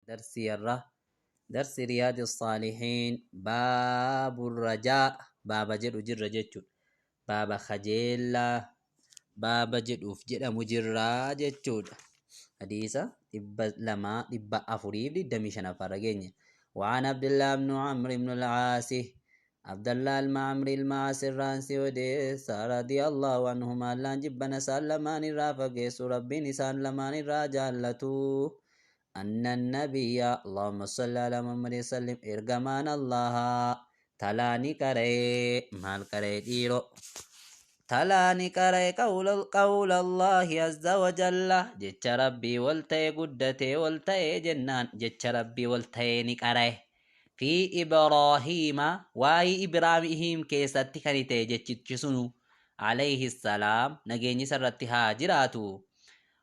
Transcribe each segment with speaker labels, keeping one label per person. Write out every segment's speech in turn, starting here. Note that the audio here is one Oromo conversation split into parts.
Speaker 1: Darsii irra darsi Riyaadi Saalihiin baabu rajaa baaba jedhu jirra jechuudha. Baaba kajeellaa baaba jedhuuf jedhamu jirraa jechuudha. Hadiisa 200 425ffaarra geenye. وعن عبد الله بن عمرو بن العاص عبد الله المعمري المعاص الرانسي وديس رضي الله عنهما لان جبنا سلمان الرافقيس ربي نسان لمان الراجالتو أن النبي اللهم صل على محمد وسلم إرجمان الله تلاني كري مال كري ديرو تلاني كري قول قول الله عز وجل جتش ربي والتي قدتي والتي جنان جتش ربي والتي نكري في إبراهيم واي إبراهيم كيستي كنتي جتش سنو عليه السلام نجيني سرتها هاجراتو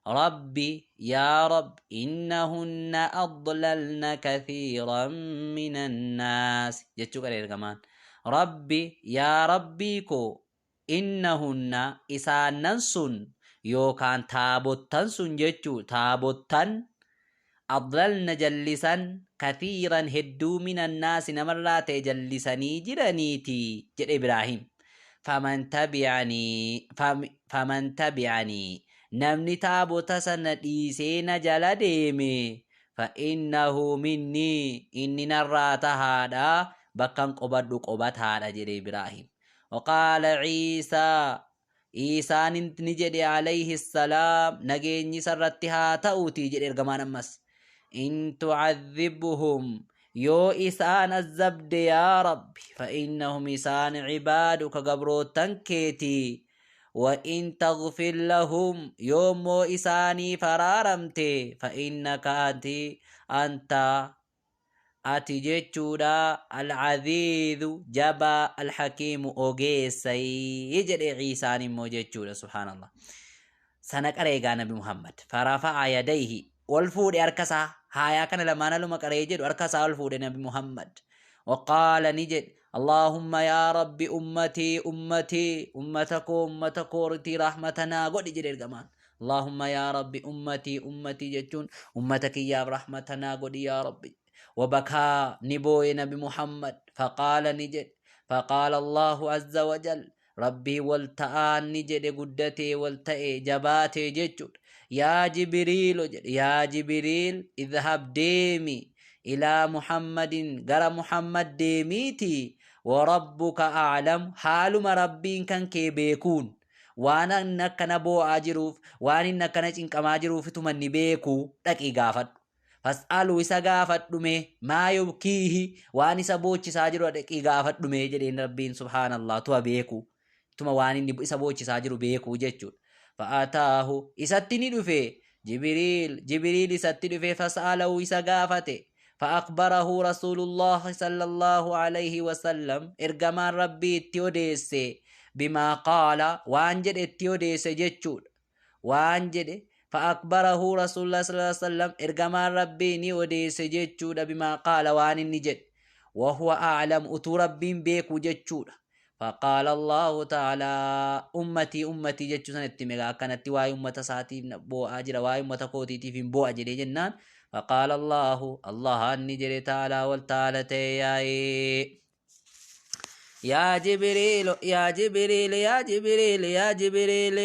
Speaker 1: ربي يا رب إنهن أضللن كثيرا من الناس جتشو كرير كمان ربي يا ربي كو إنهن إسانن سن يوكان تابوتن سن جتشو تابوتن أضللن جلسا كثيرا هدو من الناس نمرات جلسني جرانيتي جد إبراهيم فمن تبعني فمن تبعني namni taabota sana dhiisee na jala deeme fa'innahu minni inni narraa tahaadha bakkan qobadhu qobataadha jedhe Ibraahim. Waqaala Ciisaa Iisaan ni jedhe alayhi salaam nageenyi isarratti haa ta'uuti jedhe ergamaan ammas. In tucadhibhum yoo isaan azabde yaa Rabbi fa'innahum isaan cibaaduka gabroottan keetii وإن تغفر لهم يوم إساني فرارمت فإنك أنت أتي جتشودا العزيز جبا الحكيم أوجيسي يجري عيسى مو جتشودا سبحان الله سنك أريغا نبي محمد فرفع يديه والفود أركسا هايا كان لما نلوم كريجر أركسا والفود نبي محمد وقال نجد اللهم يا رب أمتي أمتي أمتكو أمتكو رتي رحمتنا قد جرير كمان اللهم يا رب أمتي أمتي جتون أمتك يا رحمتنا قد يا ربي وبكى نبوي نبي محمد فقال نجد فقال الله عز وجل ربي والتآن نجد قدتي والتأي جباتي جتون يا جبريل يا جبريل اذهب ديمي إلى محمد غرى محمد ديميتي وربك أعلم حال ما ربين كان كي بيكون وانا إنك نبو أجروف وانا إنك نجنك ما أجروف تمني بيكو تكي غافت فاسألوا إسا غافت دمي ما يبكيه وانا سبوتش ساجرو تكي غافت دمي جدين ربين سبحان الله توا بيكو تما وانا إني سبوتش ساجرو بيكو جتشو فأتاه إساتني دفي جبريل جبريل إساتني دفي فسأله إسا غافته فأخبره رسول الله صلى الله عليه وسلم إرجمان ربي تيوديس بما قال وانجد تيوديس جتشود وانجد فأخبره رسول الله صلى الله عليه وسلم إرجمان ربي نيوديس جتشود بما قال وان نجد وهو أعلم أتو ربي بيكو جتشود فقال الله تعالى أمتي أمتي جتشو سنتي مغا كانت واي أمة ساتي بو أجر واي أمة كوتي تيفين بو أجر جنان فقال الله الله أني تعالى والتعالى يا جبريل يا جبريل يا جبريل يا جبريل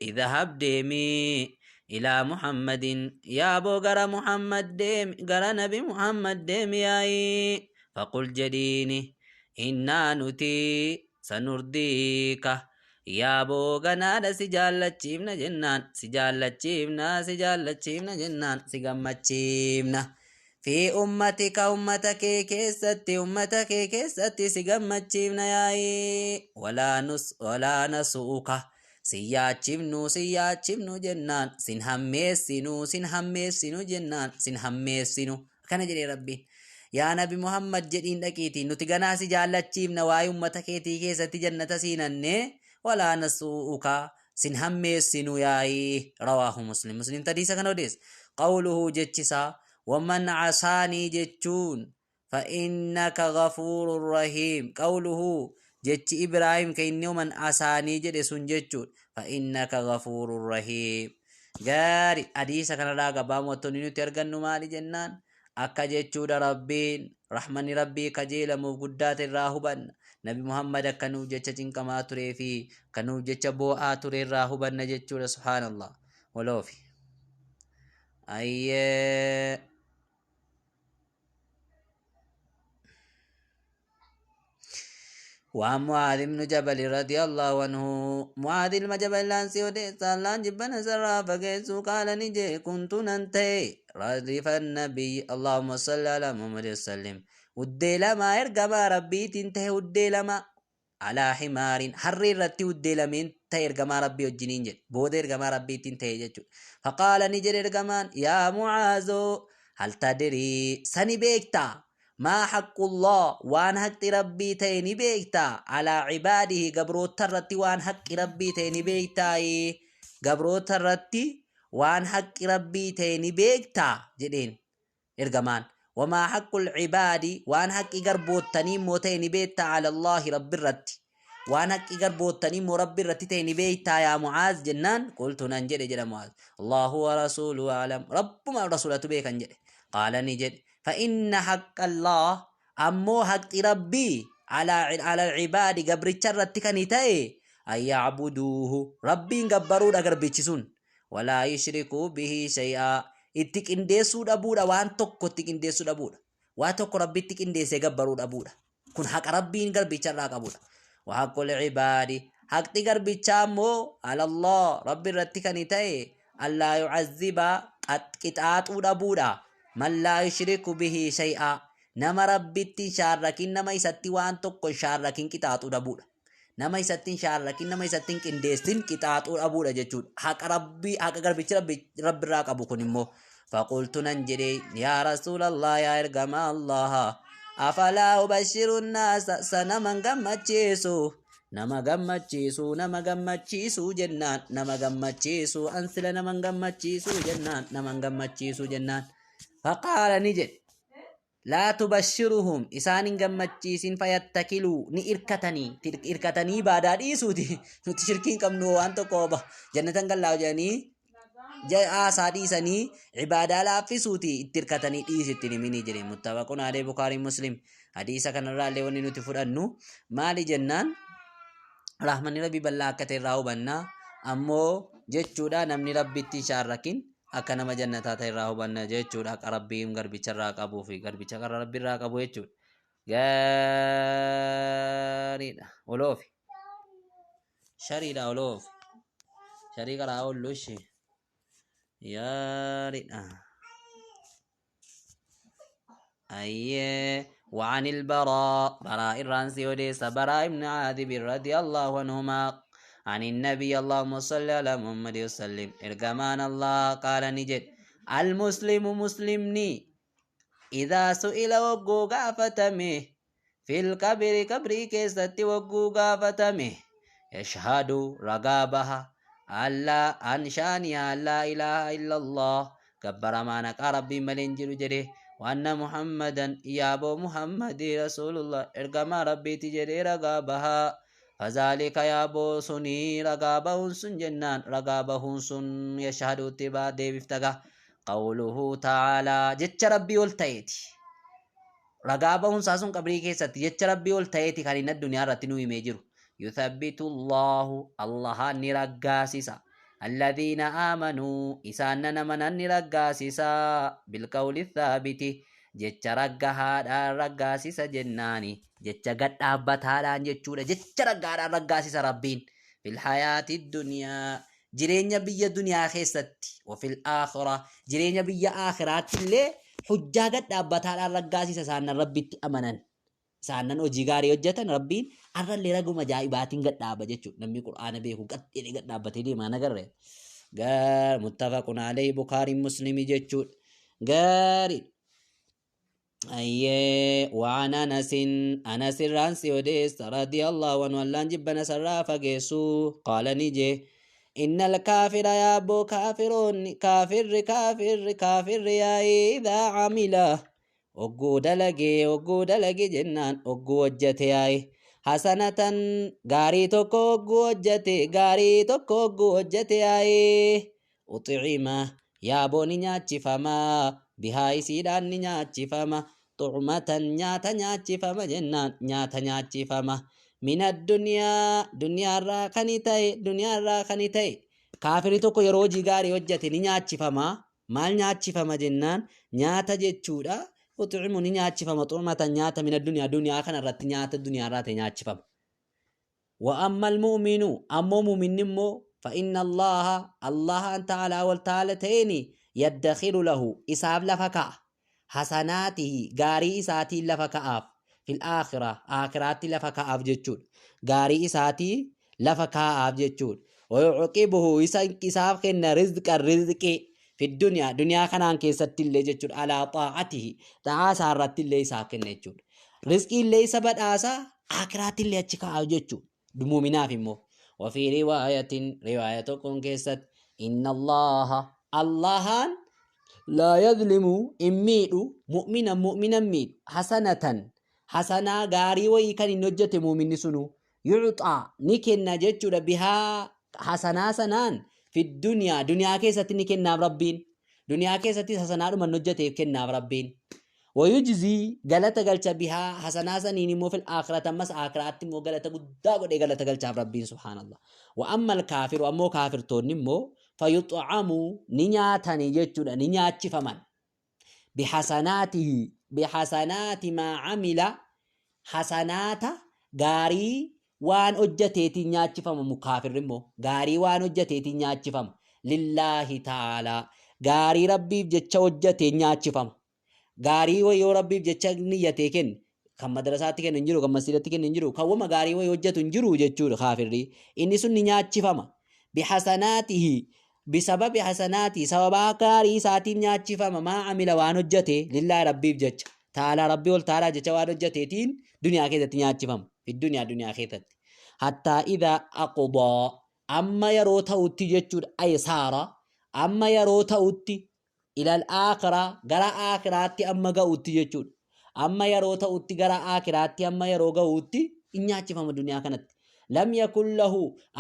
Speaker 1: اذهب ديمي إلى محمد يا أبو غرا محمد ديم غرا نبي محمد ديم يا فقل جديني إنا نتي سنرضيك يا أبو غنا سجالتشيمنا جنان سجالتشيمنا سجالتشيمنا جنان سجمتشيمنا في أمتك أمتك كيستي أمتك كيستي سجمتشيمنا يا ولا نسوك سياتشيمنو سياتشيمنو جنان سنهمسينو سنهمسينو جنان سنهمسينو كان جري ربي يا نبي محمد جدين دكيتي نتغنا سجالتشيمنا واي أمتك كيستي جنة سينني ولا نسوءك سنهمسينو ياي رواه مسلم مسلم تديسا كان قوله جتشسا ومن عصاني جتشون فإنك غفور رحيم قوله جتش إبراهيم كإنه من عصاني جدسون جتشون فإنك غفور رحيم غاري أديسا كان راقا باموتوني نترغنو مالي جنان Akka jechuudha Rabbiin rahmanni Rabbii kajeelamuuf guddaate irraa hubanna. Nabi Muhammad akka nuuf jecha cinqamaa turee fi akka nuuf jecha boo'aa ture irraa hubanna jechuudha. Subhaanallah. Waloofi. Ayyee. وعن معاذ بن جبل رضي الله عنه، معاذ المجبل لانسي وديسا لان جبنا سرا فقيسو قال نجي كنت ننتهي رديف النبي، اللهم صل على محمد وسلم. ودي لما ارقما ربي تنتهي، ودي لما على حمار حري رتي ودي لمن تهي ارقما ربي وجنين جد بود ارقما ربي تنتهي جد. فقال نجي ارقمان يا معاذ هل تدري سني بيكتا ما حق الله وان حق ربي تيني بيكتا على عباده قبرو ترتي وان حق ربي تيني بيكتا قبرو ترتي وان حق ربي تيني بيكتا جدين إرجمان. وما حق العباد وان حق قربو التنيم موتيني بيكتا على الله رب الرتي وان حق قربو التنيم رب الرتي تيني بيكتا يا معاذ جنان. قلت ننجد جل معاذ الله ورسوله أعلم، رب ما رسولته بيك انجد. قال نجد فإن حق الله أمو حق ربي على العباد قبر الشرط كنتاي أن يعبدوه ربي قبروا قربتشسون ولا يشركوا به شيئا. اتك انديسو دبودا وان توكو اتك انديسو دبودا واتوكو ربي اتك انديسي قبروا دبودا كن حق ربي قربي شرط قبودا. وحق العباد حق قربي تشامو على الله ربي رتكنتاي ألا يعذب قطعات دبودا من لا يشرك به شيئا. نما ربي شاركين نما يستي وان توكو شاركين كتاتو دبودا نما يستين شاركين نما يستين كنديستين كتاتو دبودا جچود حق ربي حق غربي ربي رب راك ابو كنمو. فقلت ننجري يا رسول الله يا ارغم الله افلا ابشر الناس سنمن غمچيسو نما غمچيسو نما غمچيسو جنان نما غمچيسو انسل نما غمچيسو جنان نما غمچيسو جنان. فقال نجد لا تبشرهم إسان غمچيسين فيتكلوا ني إركتني إركتني بعد ديسوتي نتشركين كم نو أنت كوبا جنة قال جاني جاء آسادي سني عبادة لا في سوتي تركتني ديستني مني جري. متفقون عليه بخاري مسلم. حديث كان را لوني نتفرنو مالي جنان رحمن ربي بلا كتير راو بنا أمو جچودا نمني ربي تشاركين akka nama jannataa ta'e irraa hubanna jechuudha. Akka Rabbiin garbicha irraa qabuu fi garbicha karra Rabbi irraa qabu jechuudha. Gaariidha. Oloofi. Shariidha oloofi. Sharii karaa oollu ishee. Gaariidha. Ayyee. وعن البراء براء الرانسي وديس براء بن عازب رضي الله عنهما عن النبي اللهم صل على محمد وسلم إرجمان الله قال نجد المسلم مسلمني إذا سئل وقو غافتمه في القبر قبري كيست وقو غافتمه يشهد رقابها ألا أنشاني لا إله إلا الله كبر ما نقى ربي ملنجل جري وأن محمدا يا أبو محمد رسول الله إرجما ربي تجري رقابها فذلك يا أبو سني رقابه سن جنان رقابه سن يشهد اتباع دي بفتقى قوله تعالى جتش ربي والتأتي رقابه ساسون قبري كيست جتش ربي والتأتي كان الدنيا رتنو يميجر يثبت الله الله نرقاسسا الذين آمنوا إساننا من نرقاسسا بالقول الثابت جتش رقها رقاسسا جناني jecha gad dhaabbataadhaan jechuudha. Jecha raggaadhaan raggaasisa Rabbiin. Fil hayaati duniyaa jireenya biyya duniyaa keessatti wa fil aakhira jireenya biyya aakhiraatti illee hujjaa gad dhaabbataadhaan raggaasisa isaanan Rabbitti amanan. Isaanan hojii gaarii hojjetan Rabbiin arrallee raguma ajaa'ibaatiin gad dhaaba jechuudha. Namni Qur'aana beeku gad jedhee gad dhaabbatee deemaa nagarre. Gaar muttafaqun alayhi Bukhaariin Muslimii jechuudha. Gaarii. أيه وعن أنس أنس الرانسي وديس رضي الله عنه أن جبنا سرافة جيسو قال نجي إن الكافر يا أبو كافرون كافر كافر كافر يا إذا عمل وجود لقي وجود لقي جنان وجود ياي حسنة غاري توكو وجتي غاري توكو وجتي ياي أطعمه يا بوني نياتشي فما Bihaa isiidhaan ni nyaachifama. Xucmatan nyaata nyaachifama jennaan nyaata nyaachifama. Min addunyaa duniyaarraa kani ta'e duniyaarraa kani ta'e. Kaafirri tokko yeroo hojii gaarii hojjate ni nyaachifama. Maal nyaachifama jennaan nyaata jechuudha. Uxcimu ni nyaachifama xucmatan nyaata min addunyaa duniyaa kanarratti nyaata duniyaarraa ta'e nyaachifama. وأما المؤمن أمو مؤمن مو فإن الله الله تعالى والتعالى تيني يدخر له إساب لفكا حسناته غاري إساتي لفكا في الآخرة آخرات لفكا أف جتشود غاري إساتي لفكا أف جتشود ويعقبه إساب كن رزق الرزق في الدنيا دنيا خنان كيست اللي جتشود على طاعته تعاسى الرت اللي إساب كن جتشود رزق اللي سبت آسا آخرات اللي أتشكا أف جتشود مؤمناف immoo وفي رواية رواية tokkoon keessatti إن الله اللهان لا يظلم hin miidhu مؤمنا مؤمنا miidhu حسنة حسنة gaarii wayii kan inni hojjete mu'minni sunu يعطى ni kenna jechuudha بها hasanaa sanaan في الدنيا duniyaa keessatti ni kennaaf rabbiin duniyaa keessatti hasanaadhuma inni hojjeteef kennaaf rabbiin ويجزي galata galcha بها hasanaa saniin immoo في الآخرة ammas aakhiraatti immoo galata guddaa godhee galata galchaaf rabbiin subhaanallah. وأما الكافر ammoo kaafirtoonni immoo فيطعم ni nyaatanii jechuudha ni nyaachifaman بحسناته بحسنات ما عمل hasanaata gaarii waan hojjateetiin nyaachifama kaafirri immoo gaarii waan hojjateetiin nyaachifama لله تعالى gaarii rabbiif jecha hojjateen nyaachifama. Gaarii wayii yoo rabbiif jecha niyyatee kenne kan madrasaatti kenne hin jiru kan masjiidatti kenne hin jiru kan wama gaarii wayii hojjetu hin jiru jechuudha kaafirri inni sun ni nyaachifama. بحسناته بسبب حسناته sababaa gaarii isaatiin nyaachifama ما عمل waan hojjete لله rabbiif jecha تعالى rabbii ol taalaa jecha waan hojjeteetiin duniyaa keessatti nyaachifama في الدنيا duniyaa keessatti. حتى إذا أقضى amma yeroo ta'utti jechuudha أي صار amma yeroo ta'utti إلى الآخرة gara aakhiraatti amma ga'utti jechuudha. Amma yeroo ta'utti gara aakhiraatti amma yeroo ga'utti in nyaachifama duniyaa kanatti. لم يكن له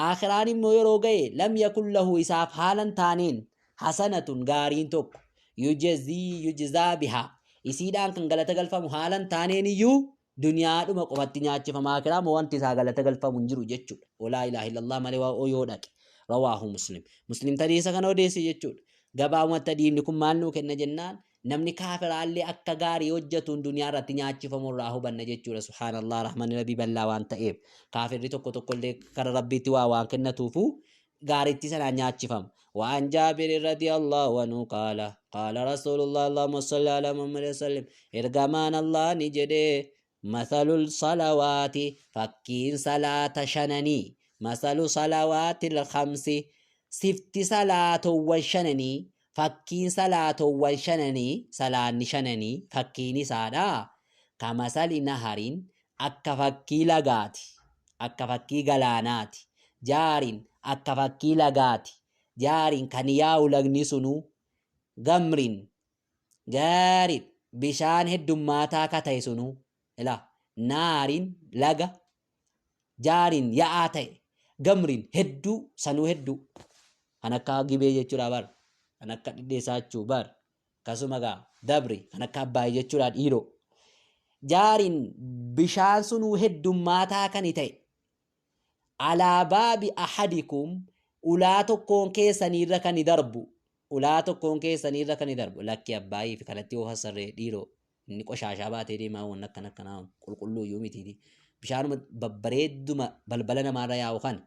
Speaker 1: aakhiraan immoo yeroo ga'e لم يكن له isaaf haalan taaneen حسنة gaariin tokko يجزي يجزى بها isiidhaan kan galata galfamu haalan taaneen iyyuu duniyaadhuma qofatti nyaachifama aakhiraa moo wanti isaa galata galfamu hin jiru jechuudha. ولا إله إلا الله malee waa yoo dhaqe. رواه مسلم. Muslim hadiisa kana odeesse jechuudha. Gabaabumatti hadiisni kun maal nuu kenna jennaan namni kaafiraallee akka gaarii hojjetuun duniyaa irratti nyaachifamu irraa hubanna jechuudha. Subhaanallah rahmanni rabbii bal'aa waan ta'eef kaafirri tokko tokkollee kara rabbiitti waa waan kennatuufu gaariitti sanaan nyaachifama. وعن جابر رضي الله عنه قال قال رسول الله اللهم صل على محمد وسلم ergamaan Allah ni jedhe مثل الصلوات fakkiin salaata shananii مثل الصلوات الخمس sifti salaatowwan shananii fakkiin salaatowwan shananii salaanni shananii fakkiin isaadha كمثل نهر akka fakkii lagaati akka fakkii galaanaati جار akka fakkii lagaati جار kan yaa'u lagni sunu غمر gaarii bishaan heddummaataa ka ta'e sunu ila نهر laga جار yaa'aa ta'e غمر hedduu sanuu hedduu kan akka gibee jechuudha bar kan akka dhidheessaa jechuu bar akkasuma gaa dabri kan akka abbaayee jechuudha dhiiroo جار bishaan sunuu heddummaataa kan ta'e على باب أحدكم ulaa tokkoon keessaniirra kan darbu ulaa tokkoon keessaniirra kan darbu lakki abbaayii fi kanatti yoo fassarree dhiiroo inni qoshaashaa baatee deemaa waan akkana akkanaa qulqulluu iyyuu mitiiti bishaanuma babbareedduma balbala namaarra yaa'u kana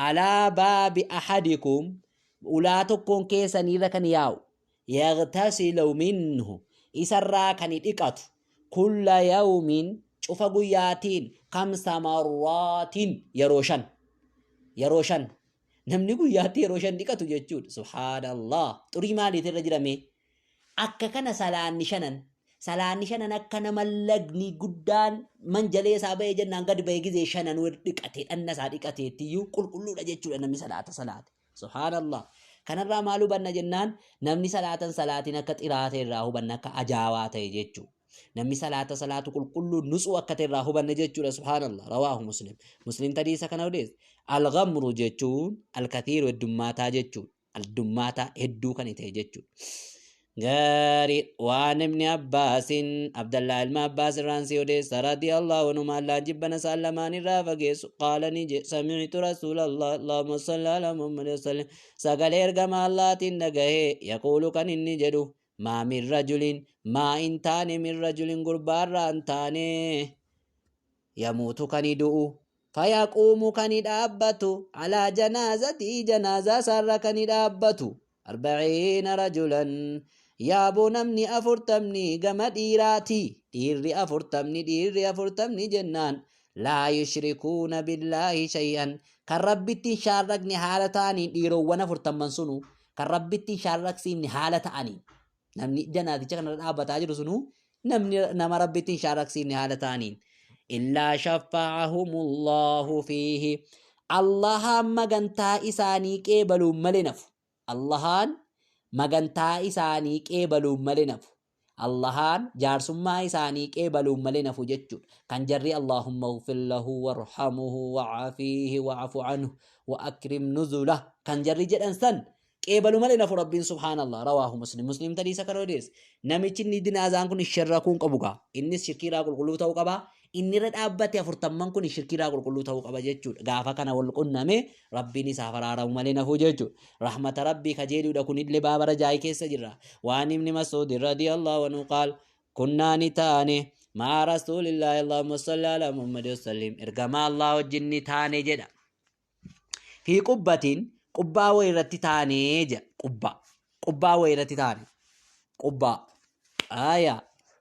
Speaker 1: على باب أحدكم ulaa tokkoon keessaniirra kan yaa'u يغتسل منه isarraa kan dhiqatu كل يوم cufa guyyaatiin خمس مرات yeroo shan yeroo shan namni guyyaatti yeroo shan dhiqatu jechuudha subhaanallah xurii maaliitirra irra jirame akka kana salaanni shanan akka nama lagni guddaan manjalee isaa ba'ee jennaan gadi ba'ee gizee shanan dhiqatee dhanna isaa dhiqateettiyyuu qulqulluudha jechuudha namni salaata salaate subhaanallah kanarraa maal hubanna jennaan namni salaatan salaatiin akka xiraate irraa hubanna akka ajaawaa ta'e jechuudha. Namni salaata salaatu qulqulluu nutsuu akka ta'e irraa hubanna jechuudha subhaanallah رواه مسلم. Muslim hadiisa kana odeesse. الغمر jechuun الكثير heddummaataa jechuudha. Heddummaataa hedduu kan ta'e jechuudha. Gaarii waan ibni Abbaasin Abdallaa ilma Abbaas irraan si odeessa radiyallahu anhuma Allaan jibbana isaan lamaan irraa fageessu qaala ni jedhe sami'tu rasuulallah Allahumma salli ala Muhammad wa sallim sagalee ergama Allaatiin dhagahee yaquulu kan inni jedhu maa min rajulin maa in taane min rajulin gurbaarraa hin taane yamuutu kani du'u fayaquumu kani dhaabbatu alaa janaazatii janaazaa isaarra kani dhaabbatu arbaciina rajulan yaaboo namni afurtamni gama dhiiraati dhiirri afurtamni dhiirri afurtamni jennaan laa yushrikuuna billaahi shay'an kan rabbitti hin shaarraqne haala ta'aniin dhiirowwan afurtamman sunu kan rabbitti hin shaarraqsiifne haala ta'aniin Namni janaazicha kanarra dhaabbataa jiru sunuu namni nama Rabbitti hin shaaraksiifne haala ta'aniin. Illaa shaffa'ahumullahu fiihi. Allahaan magantaa isaanii qeebaluun malee nafu. Allahaan magantaa isaanii qeebaluun malee nafu. Allahaan jaarsummaa isaanii qeebaluun malee nafu jechuudha. Kan jarri Allahumma ighfir lahu warhamuhu wa'afiihi wa'afu anhu wa akrim nuzulah kan jarri jedhan san qeebalu malee nafu rabbiin subhaanallah rawaahu muslim muslim tadii isa kana odeesse namichi inni dinaazaan kun sharrakuu hin qabu gaa innis shirkiirraa qulqulluu ta'uu qaba inni irra dhaabbate afurtamman kun shirkiirraa qulqulluu ta'uu qaba jechuudha gaafa kana wal qunname rabbiin isaaf araaramu malee nafuu jechuudha rahmata rabbii kajeeluudha kunillee baaba rajaa'ii keessa jirra waan ibni masuudi radiyallahu anhu qaal kunnaa ni taane maa rasuulillaahi allahumma salli ala muhammad wasallim ergamaa allah wajjin ni taane jedha Fi qubbatiin qubbaa wayii irratti taanee jedha. Qubbaa. Qubbaa wayii irratti taane. Qubbaa. Aayaa.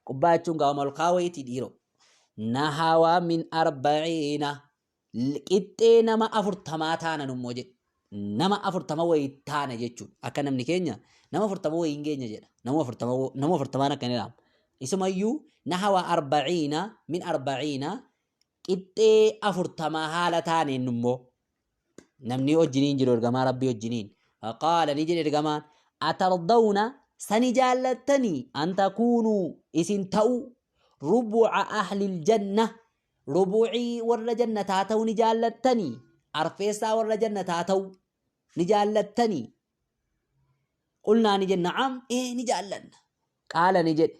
Speaker 1: Qubbaa jechuun gaama ol kaa wayiitii dhiiroo. Nahawa min arba'iina. Qixxee nama afurtamaa taanan immoo jedhe. Nama afurtama wayii taana jechuudha. Akka namni keenya nama afurtama wayii hin geenye jedha. Nama afurtama nama afurtamaan akka hin jedhamu. Isumayyuu nahawa arba'iina min arba'iina qixxee afurtamaa haala taaneen immoo namni wajjiniin jiru ergamaa rabbii wajjiniin faqaala ni jedhe ergamaan atardawna sani jaallattanii an takuunuu isin ta'u rubuca ahlil janna rubucii warra jannataa ta'u ni jaallattanii arfeessaa warra jannataa ta'u ni jaallattanii qulnaa ni jenna na'am ee ni jaallanna qaala ni jedhe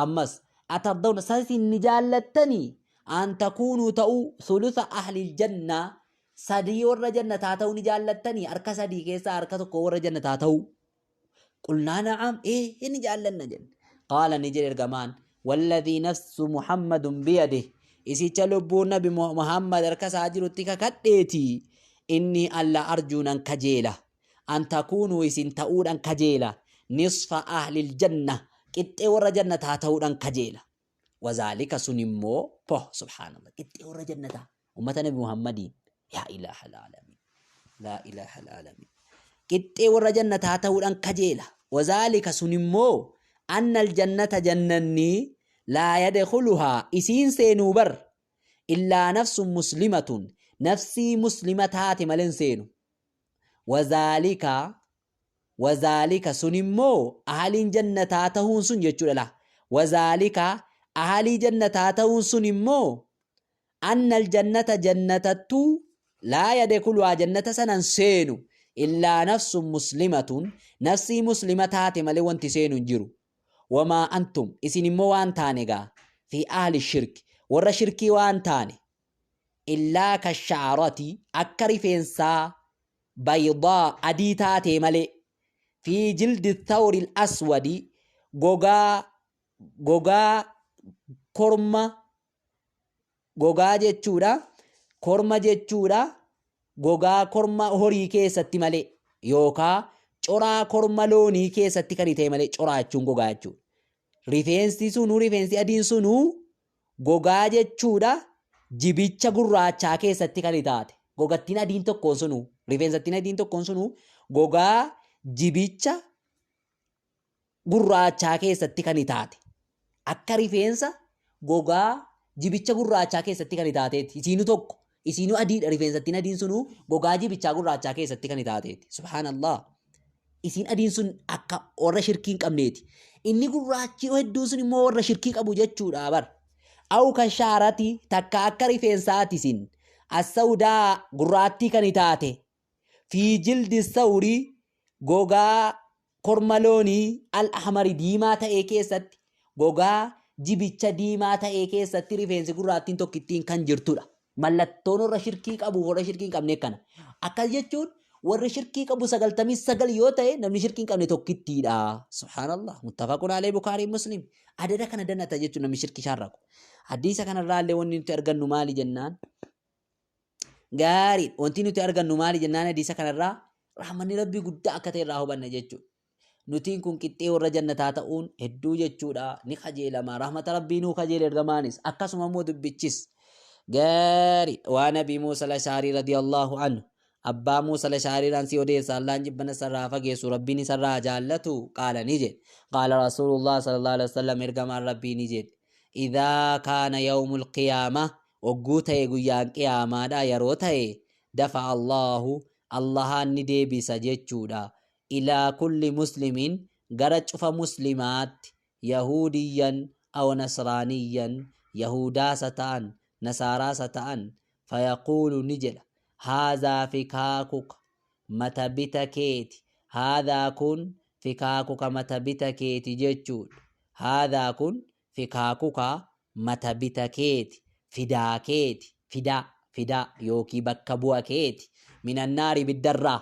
Speaker 1: Ammas, atardawna san isin ni jaallattanii an takuunuu ta'uu sulusa ahlil jannaa sadii warra jannataa ta'uu ni jaallattanii harka sadii keessaa harka tokko warra jannataa ta'uu qulnaa na'am ee ni jaallanna jenne qaala ni jedhe ergamaan walladhii nafsu muhammadun biyadih isicha lubbuun nabi muhammad harka isaa jirutti kakadheeti inni alla arjuunan kajeela an takuunuu isin ta'uudhan kajeela nisfa ahlil janna qixxee warra jannataa ta'uudhan kajeela wazaalika sun immoo poh subhaanallah qixxee warra jannataa ummata nabi muhammadiin yaa ilaaha alaalamin laa ilaaha alaalamin qixxee warra jannataa ta'uudhan kajeela wazaalika sun immoo anna aljannata jannanni laa yadkhuluhaa isiin seenuu bar illaa nafsun muslimatun nafsii muslima taate malee hin seenu Wazaalika Wazaalika sun immoo ahaliin jannataa tahuun sun jechuudha la Wazaalika ahalii jannataa tahuun sun immoo annal jannata jannatattuu laa yadekuluhaa jannata sanan seenu illaa nafsun muslimatun nafsii muslima taate malee wanti seenu hin jiru wamaa antum isin immoo waan taane gaa fi ahli shirki warra shirkii waan taane illaa kasha'arati akka rifeensaa baydaa adii taatee malee fi jildi thawril aswadi gogaa gogaa korma gogaa jechuudha korma jechuudha gogaa korma horii keessatti malee yookaa coraa korma loonii keessatti kan ta'e malee coraa jechuun gogaa jechuudha. Rifeensi sunuu rifeensi adiin sunuu Gogaa jechuudha jibicha gurraachaa keessatti kan taate. Gogattiin adiin tokkoon sunuu, rifeensattiin adiin tokkoon sunuu gogaa jibicha gurraachaa keessatti kan taate. Akka rifeensa gogaa jibicha gurraachaa keessatti kan taateeti. Isiinu tokko, isiinu adiidha rifeensattiin adiin sunuu gogaa jibichaa gurraachaa keessatti kan taateeti. Subhaanallah. Isiin adiin sun akka warra shirkii hin qabneeti. Inni gurraachi hedduun sun immoo warra shirkii qabu jechuudha bar. Aw ka shaarati takka akka rifeensaati isin. Assawdaa gurraattii kan taate. Fi jildi sawri gogaa Korma loonii al-ahmari diimaa ta'ee keessatti, gogaa jibicha diimaa ta'ee keessatti rifeensi gurraattiin tokkittiin kan jirtudha. Mallattoon warra shirkii qabu warra shirkii hin qabne kana. Akkas jechuun warri shirkii qabu 99 yoo ta'e namni shirkii hin qabne tokkittiidha. Subhaanallah. Muttafaqun alee Bukaarii Muslim. Adada kana danata jechuun namni shirkii shaarraku. Hadiisa kanarraa illee wanni nuti argannu maali jennaan? Gaarii wanti nuti argannu maali jennaan hadiisa kanarraa rahmanni rabbii guddaa akka ta'e irraa hubanna jechuudha. Nutiin kun qixxee warra jannataa ta'uun hedduu jechuudha ni kajeelama rahmata rabbii nuu kajeele ergamaanis akkasuma immoo dubbichis gaarii waan Abii Muusa Lashaarii radiyallahu anhu abbaa Muusa Lashaariiraan si odeessa Allaan jibbana isarraa fageessu rabbiin isarraa jaallatu qaala ni jedhe qaala rasuulullah sallallahu alaihi wasallam ergamaan rabbii ni jedhe idhaa kaana yawmul qiyaama Ogguu ta'e guyyaan qiyaamaadha yeroo ta'e dafa Allaahu Allahaan ni deebisa jechuudha ilaa kulli muslimin gara cufa muslimaatti yahuudiyyan aw nasraaniyyan yahuudaasa ta'an nasaaraasa ta'an fayaquulu ni jedha haazaa fikaakuka mata bita keeti haadhaa kun fikaakuka mata bita keeti jechuudha haadhaa kun fikaakuka mata bita keeti, fidaa keeti, fidaa, fidaa yookii bakka bu'a keeti, minannaari ibiddarraa,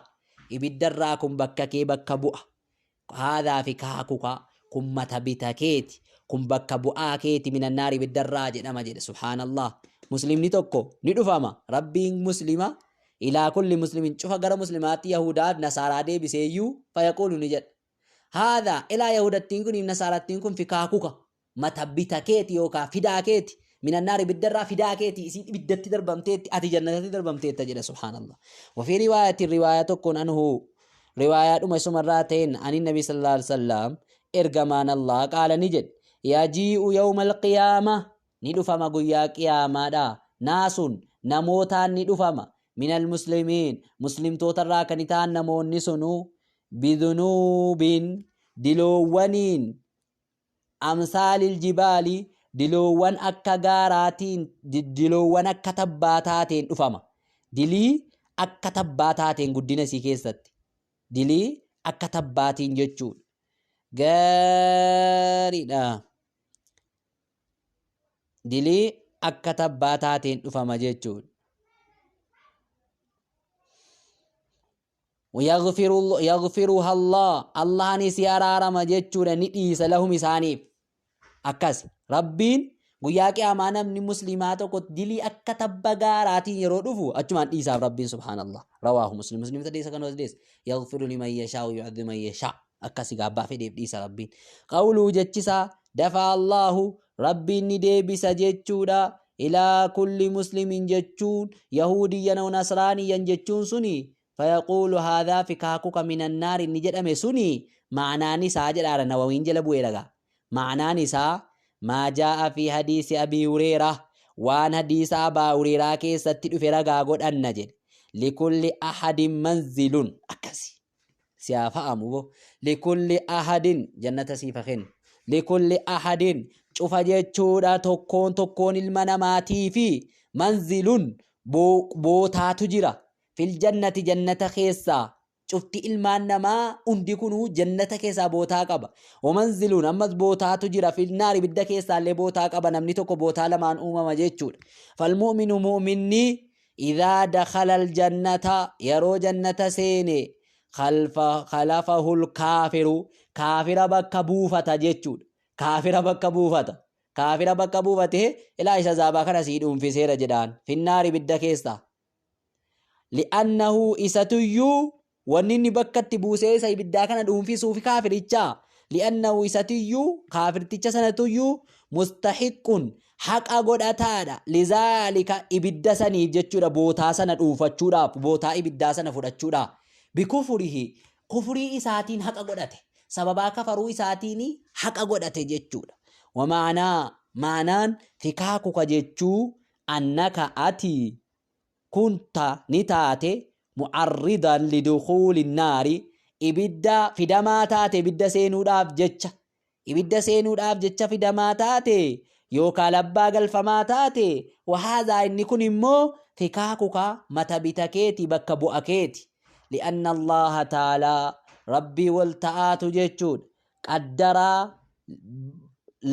Speaker 1: ibiddarraa kun bakka kee bakka bu'a, haadhaa fi kaakuka kun mata bita keeti, kun bakka bu'aa keeti minannaari ibiddarraa jedhama jedhe subhaanallah. Muslimni tokko ni dhufama rabbiin muslima ilaa kulli muslimin cufa gara muslimaatti yahudaa nasaaraa deebiseeyyuu fayaquulu ni jedha. Haadha ilaa yahudattiin kun nasaarattiin kun fikaakuka mata bita keeti yookaa fidaa keeti minannaar ibiddarraa fidaa keeti isiin ibiddatti darbamteetti ati jannatatti darbamteetta jedha subhaanallah. Wafii riwaayatiin riwaayaa tokkoon anhu riwaayaadhuma isumarraa ta'een ani nabi sallallahu alaihi wasallam ergamaan Allah qaala ni jedhe yajii'u yawmal qiyaama ni dhufama guyyaa qiyaamaadha naasun namootaan ni dhufama minal muslimiin muslimtootarraa kan ta'an namoonni sunu bidunuubin diloowwaniin amsaalil jibaali diloowwan akka gaaraatiin diloowwan akka tabbaa taateen dhufama. Dilii akka tabbaa taateen guddina isii keessatti. Dilii akka tabbaatiin jechuudha. Gaariidha. Dilii akka tabbaa taateen dhufama jechuudha. Yaghfiruha Allah Allahni si araarama jechuudha ni dhiisa lahum isaaniif akkas rabbiin guyyaa qiyaamaa namni muslimaa tokko dilii akka tabba gaaraatiin yeroo dhufu achumaan dhiisaaf rabbiin subhaanallah rawaahu muslim muslim tadeessa kan odeessa yaghfiru liman yashaa wa yu'adhibu man yashaa akkasi gaabbaa fedheef dhiisa rabbiin qawluu jechisaa dafa Allahu rabbiin ni deebisa jechuudha ilaa kulli muslimin jechuun yahuudiyyan aw nasraaniyyan jechuun suni Fayaquulu haadhaa fikaakuka minannaar inni jedhame suni ma'anaan isaa jedhaara Nawawiin jala bu'eera gaa. Ma'anaan isaa maa jaa'a fi hadiisi Abii Hureeraa waan hadiisa Abaa Hureeraa keessatti dhufe ragaa godhanna jedhe. Likulli ahadin manzilun akkasi. Si haa fa'amu bo. Likulli ahadin jannata siif haa kennu. Likulli ahadin cufa jechuudha tokkoon tokkoon ilma namaatii fi manzilun bootaatu jira. Fil jannati jannata keessaa cufti ilmaan namaa hundi kunuu jannata keessaa bootaa qaba. Wamanziluun ammas bootaatu jira fil naar ibidda keessaallee bootaa qaba namni tokko bootaa lamaan uumama jechuudha. Falmu'minu mu'minni idhaa dakhala aljannata yeroo jannata seene khalafahul kaafiru kaafira bakka buufata jechuudha. Kaafira bakka buufata. Kaafira bakka buufatee ilaa isa zaabaa kana sii dhuunfiseera jedhaan finnaar ibidda keessaa. Li'annahu isatuyyuu wanni inni bakka itti buusee isa ibiddaa kana dhuunfisuufi kaafirichaa li'annahu isatiyyuu kaafirticha sanatuyyuu mustahiqqun haqa godhataadha lizaalika ibidda saniif jechuudha bootaa sana dhuunfachuudhaaf bootaa ibiddaa sana fudhachuudhaaf bikufurihi kufurii isaatiin haqa godhate sababaa kafaruu isaatiin haqa godhate jechuudha wamaanaa maanaan fikaakuka jechuu annaka ati kunta ni taate mu'arridan lidukhuuli naari ibidda fidamaa taate ibidda seenuudhaaf jecha ibidda seenuudhaaf jecha fidamaa taate yookaa labbaa galfamaa taate wahaadhaa inni kun immoo fikaakuka mata bita keeti bakka bu'a keeti li'anna allaha taalaa Rabbii wal ta'aatu jechuudha. Qaddaraa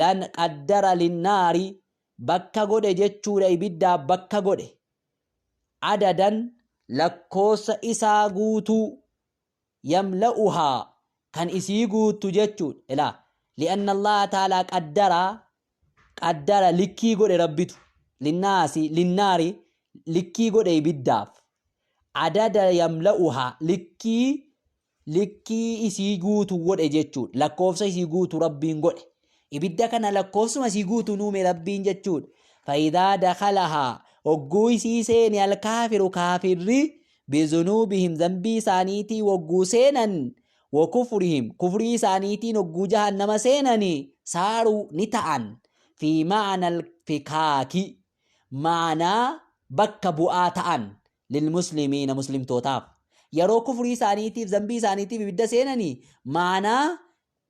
Speaker 1: lan qaddara linnaari bakka godhe jechuudha, ibiddaaf bakka godhe. Adadan lakkoofsa isaa guutuu, yamla'uhaa kan isii guuttu jechuudha. Ilaa li'anna Allaha ta'aalaa qaddara, qaddara likkii godhe Rabbitu, linnaasi linnaari likkii godhe ibiddaaf, adada yamla'uhaa likkii isii guutu godhe jechuudha. Lakkoofsa isii guutu Rabbiin godhe. Ibidda kana lakkoofsuma isii guutu nuume Rabbiin jechuudha. Fa'idaa dakalahaa hogguu isii seene, alkaafiru kaafirri, bizunuubihim zambii isaaniitii hogguu seenan, wa kufrihim kufrii isaaniitiin hogguu jahannama seenani, saaruu ni ta'an, fi ma'anal fikaaki ma'anaa bakka bu'aa ta'an, lilmuslimiina muslimtootaaf. Yeroo kufrii isaaniitiif zambii isaaniitiif ibidda seenanii ma'anaa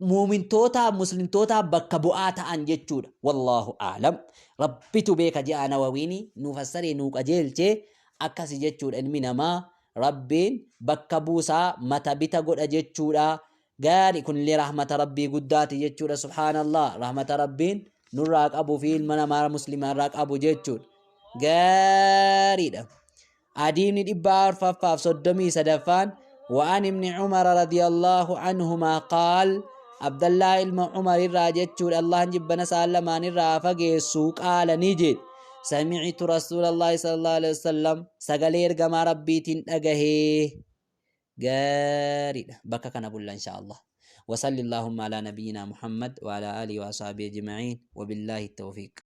Speaker 1: muumintootaaf muslimtootaaf bakka bu'aa ta'an jechuudha. Wallaahu a'lam. Rabbitu beeka je'a Nawawiini nuu fassaree nuu qajeelche akkasi jechuudha. Ilmi namaa Rabbiin bakka buusaa mata bita godha jechuudha. Gaari kunillee rahmata Rabbii guddaati jechuudha. Subhaanallah, rahmata Rabbiin nurraa qabu fi ilma namaa muslimaa irraa qabu jechuudha. Gaariidha. Hadiisni 433ffaan: وعن ابن عمر رضي الله عنهما قال، عبد الله ilma Umar irraa jechuudha, Allahan jibbana isaan lamaan irraa fageessu, قال ni jedhe: سمعت رسول الله صلى الله عليه وسلم sagalee ergamaa Rabbiitiin dhagahee. Gaariidha, bakka kana bulla إن شاء الله. وصل اللهم على نبينا محمد وعلى آله وأصحابه أجمعين وبالله التوفيق.